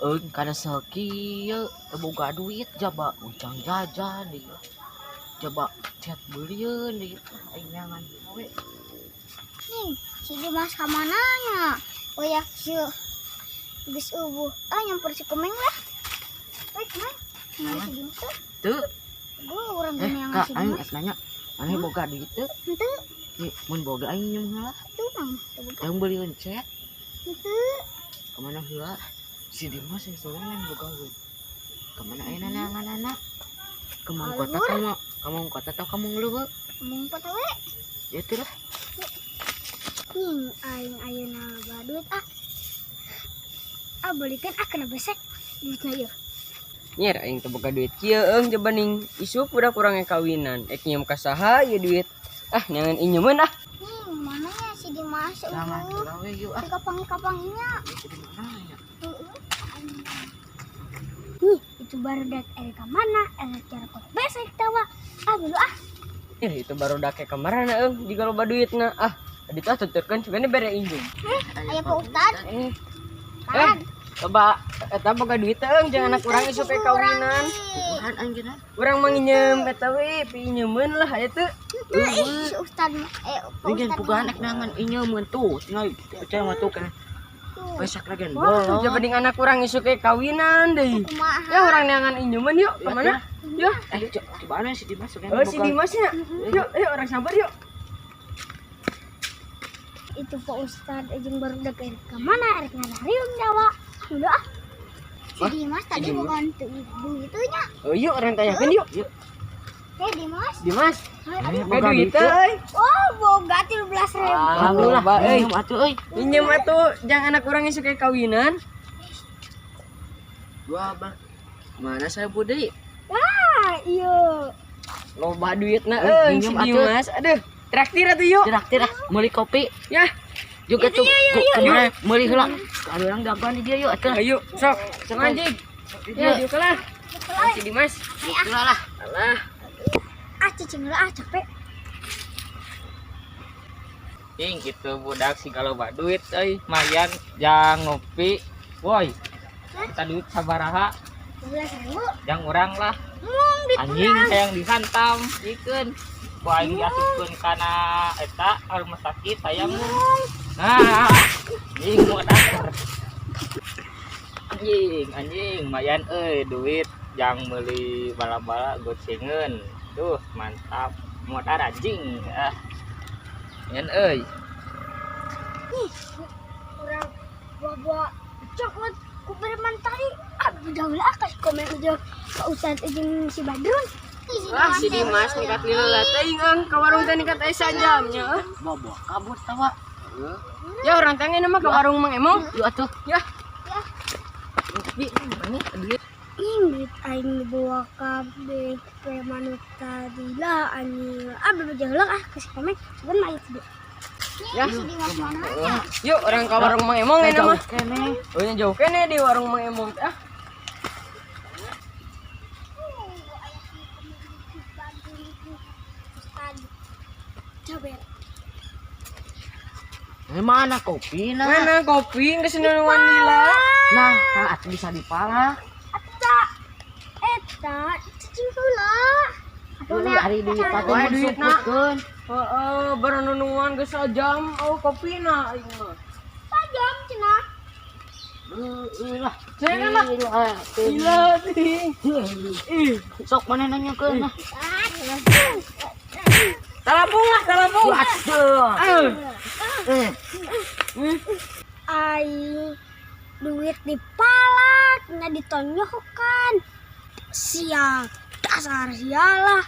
Euy, kada sakieu teu boga duit, jaba ujang jajan deui. Coba chat beulieun deui, aing neangan we. Nih, si Dimas ka mana nya? Oh ya, si geus euweuh. Ah, nyamper si Komeng lah. Eh, Komeng. Mana si Dimas tuh? Teu. Gua urang Eh, neangan Kak, si aing Dimas. Es nanya. Maneh boga duit teu? Henteu. Nih, mun boga aing nyeum heula. Tuh mah, teu boga. Yang beulieun chat. Henteu. Kemana heula? Si Dimas yang sorangan boga duit. Kemana ayeuna neanganana? Ke mang kota Alur. Kamu, kamu kota atau kamu ngeluh? Ngumpet we. Ya itu lah. Nih, aing ayeuna loba duit ah. Ah, belikan ah, kena besek duitna ieu. Nyer, aing teu boga duit kieu eung, coba ning isuk budak urang kawinan. Ek nyium ka saha ieu duit? Ah, neangan inyemeun ah. Nih, mana ya si Dimas Jangan euweuh. Heula we yuk ah. Si kapangi-kapanginya. Itu di mana ya? Heeh. Nih, itu barudak erek ka mana? Erek cara kok besek tawa. Ah, dulu ah. Ih, itu barudak ka mana eung jiga loba duitna. Ah, tadi tah tuturkeun cugane bere injem. Aya Pak Ustad. Eh, Pan. Coba eta boga duit teh eung, jang anak urang isuk ke kawinan. Bukan anjeunna. Urang mah nginjem eta we, pinjemeun lah aya teu. Henteu ih, si Ustad mah, eh, Pak Ringen Ustad. Pugahan ek neangan inyemeun tuh. Tinggal percaya mah tuh kan. Tuh. Besok lagi Wah, bolong. coba ding anak urang isuk ke kawinan deui. Kumaha? Ya urang neangan injemeun yuk, kemana? Yuk. Eh, coba aneh si Dimas sudah. Oh, si Dimasnya. Yuk, yuk urang samper yuk. Itu Pak Ustad jeung barudak erek ka mana? Erek ngarariung Jawa. Udah ah. Si Wah, Dimas si tadi Dimas. bukan duitunya. Oh, yuk urang tanyakeun yuk. Yuk. Eh, Dimas. Dimas, Hai, aduh. boga duit teh euy. Oh, boga 13.000. Alhamdulillah, Loba euy. minum atuh euy. Injem atuh jang anak urang isuk ke kawinan. Dua bang. Mana saya deui? Ah, iya. Loba duitna Eh, euy si minjem atuh. Dimas. Aduh, traktir atuh yuk. Traktir ah, meuli kopi. Ya, Juga tuh kemana meuli heula. Ada orang dagang di dia yuk atuh. Ayo sok, sok anjing. Ya, diuk lah. Si Dimas. Heula lah. Alah. Ah, cicing heula ah, capek. Ing itu budak sih kalau duit euy, mayan jang ngopi. Woi. Kita duit sabaraha? 13.000. Jang urang lah. Mung duit Anjing hayang dihantam, ikeun. Ku aing diasupkeun kana eta rumah sakit hayang. Nah, anjing modar. Anjing, anjing, mayan euy duit jang meuli bala-bala gocengeun. Duh, mantap. Modar anjing. Ah. Ngan euy. Nih, urang bawa coklat ku preman tadi. Ah, udah lah kasih komen aja Pak Ustad jeung si Badrun. Ih, Wah, si Dimas ningkat lila lah teuing eung ka warung teh ningkat aya sajamnya. Bawa kabur tawa. Ya urang teh mah ka warung Mang Emong. Yuk atuh. Ya. Ya. Bi, mana duit? Ih, duit aing dibawa ka preman tadi lah anjing. Ah, bebeja heula ah kasih komen. Sebenarnya mah itu. Ya. Si Dimas mana ya? Yuk, urang ka warung Mang Emong ini mah. Kene. Oh, nya jauh kene di warung Mang Emong teh. Ah. Oh, aya si komen Badrun Ustad. Coba. Eh, mana kopi nah? Mana kopi geus nulungan lila. Nah, nah atuh bisa dipalak. Eta eta cicing heula. Tuh, hari duit atuh Wah, mun duitna. suputkeun. Heeh, baru nunungan geus sajam oh kopina aing mah. Sajam cenah. Heueuh lah. Jangan lah. Gila. Gila sih. Ih, Sok mana nanyakeun lah. talapung lah, talapung. Aduh. Ah. Eh, Aing duit dipalak, nya ditonyokan. Sial, dasar sialah.